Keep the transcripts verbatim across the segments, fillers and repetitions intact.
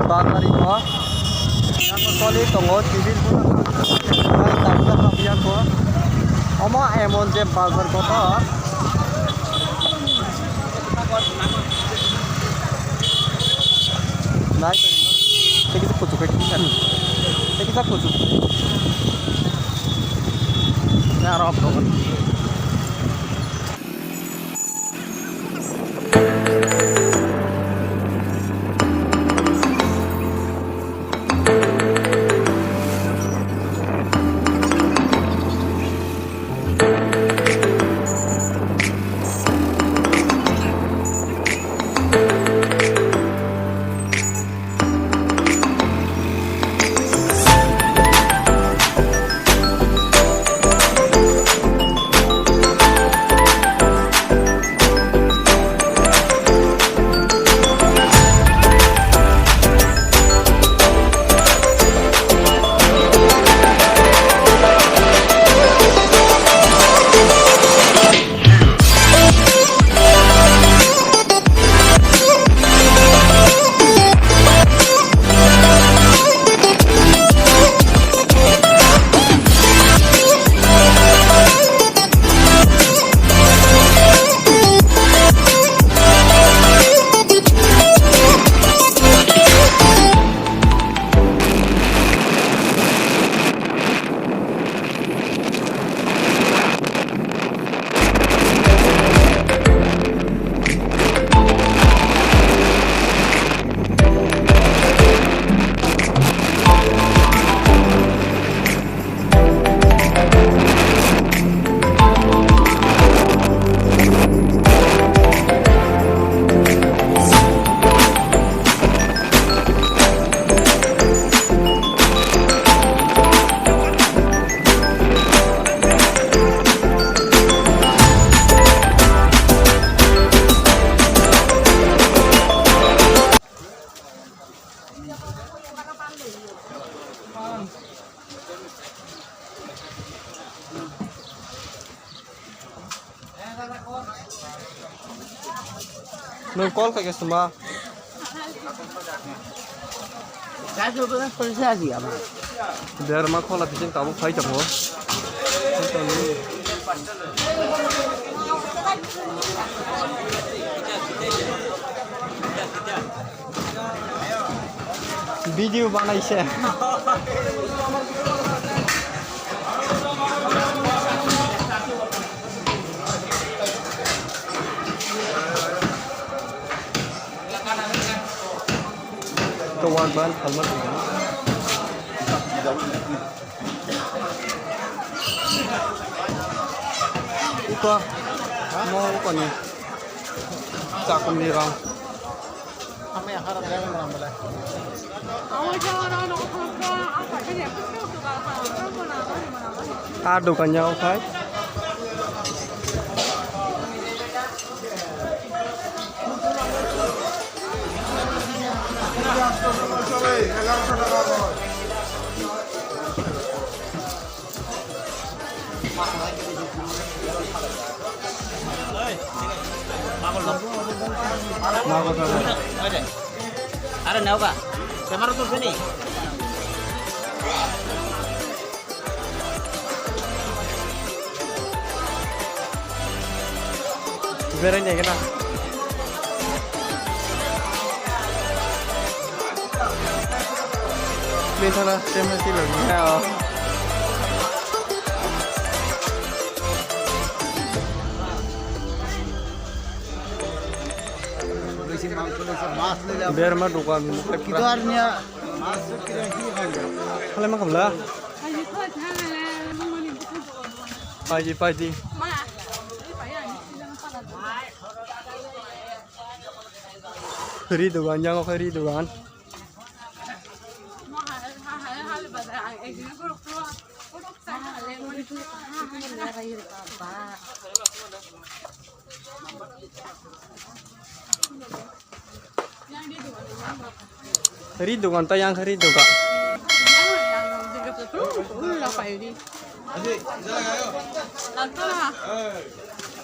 Bazar iko. Yang toli tongo, civil pura. Bazar ko. Omo emon je bazar kotor. Nai, tei kisa kuchuk khe kisa. Tei kisa kuchuk. Ya, rok dogan. Nwng call khaikhe suma. Berma khola bising tabuk phai tongo. Video banaise. To wan ban halma. Uko, mo uko ni. Chakum ni rong. Ah, dokan jao khai. Are, naoga. Camera tuh sini. Berai naikhe na. Bini thangna camera si lagi. Berma dokan. Kidar niya. Hale ma kamla. Paidi, paidi. Ri dogan, yang okai ri dogan. Ri dogan ta yang ri dogan.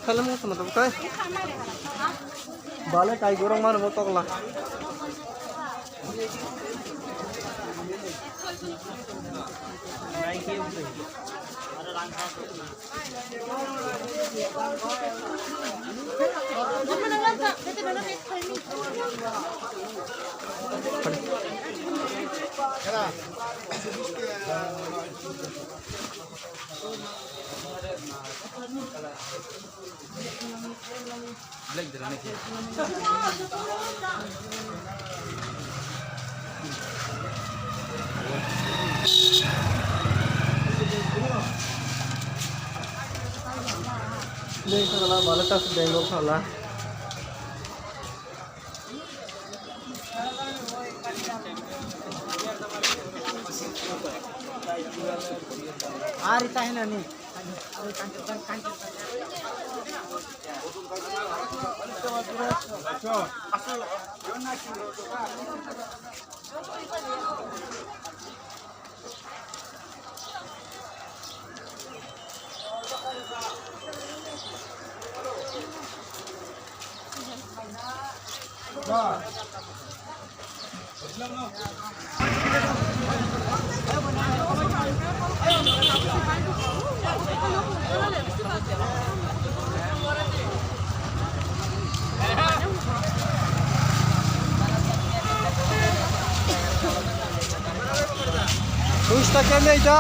Salam mo sama kai. Bale kai gorong mano mo tokla. Dei khala bale tas Bengal khala. Ari tahe nani. Duish taka nei da.